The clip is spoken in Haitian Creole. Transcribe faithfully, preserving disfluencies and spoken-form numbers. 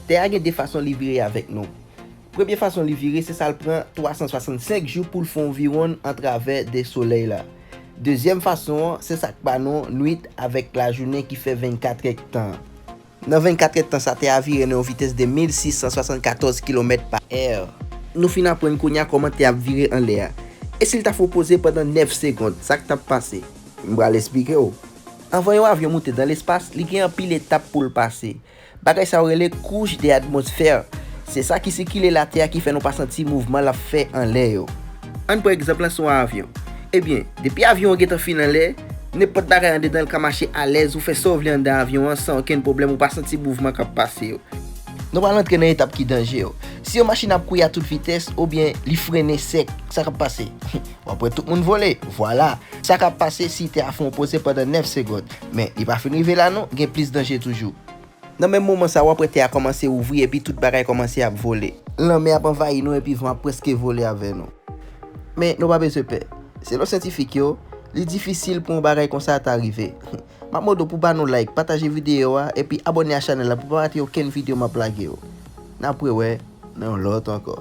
Tè a gen de fason li vire avèk nou. Premye fason li vire, se sa l pran twa san swasannsenk jou pou l fè yon viwonn atravè de Solèy la. Dezyèm fason an, se sa k ba nou nwit avèk lajounen ki fè vennkat èdtan. Nan vennkat èdtan sa, Tè a vire nan yon vitès de mil sis san swasannkatòz kilomèt pa è. Nou fin aprann kounye a kòman Tè ap vire anlè a. E si l ta fè yon poze pandan nèf segonn, sa k t ap pase? M pral esplike w. Anvan yon avyon moute nan lespas, li gen anpil etap pou l pase. Bagay sa yo rele kouch de atmosfè. Se sa ki sikile Latè a ki fè nou pa santi mouvman l ap fè anlè yo. Ann pran egzanp lan sou yon avyon. Ebyen, depi avyon an gentan fin anlè, nenpòt bagay anndedan l ka mache alèz, ou fè sa w vle anndan avyon an san okenn pwoblèm, ou pa santi mouvman k ap pase yo. Nou pral antre nan etap ki danje yo. Si yon machin ap kouri a tout vitès, oubyen li frennen sèk, sa k ap pase? W ap wè tout moun vole. Vwala! Sa k ap pase si Tè a fè yon poze pandan nèf segonn. Men, li pa fin rive la non, gen plis danje toujou. Nan menm moman sa, w ap wè Tè a kòmanse ouvri epi tout bagay kòmanse ap vole. Lanmè ap anvayi nou epi van ap prèske vole avè nou. Men, nou pa bezwen pè. Selon syantifik yo, li difisil pou yon bagay konsa ta rive. M ap mande w pou ba nou like, pataje videyo a, epi abòne a chanèl la pou pa rate okenn videyo m ap lage yo. N ap rewè nan yon lòt ankò.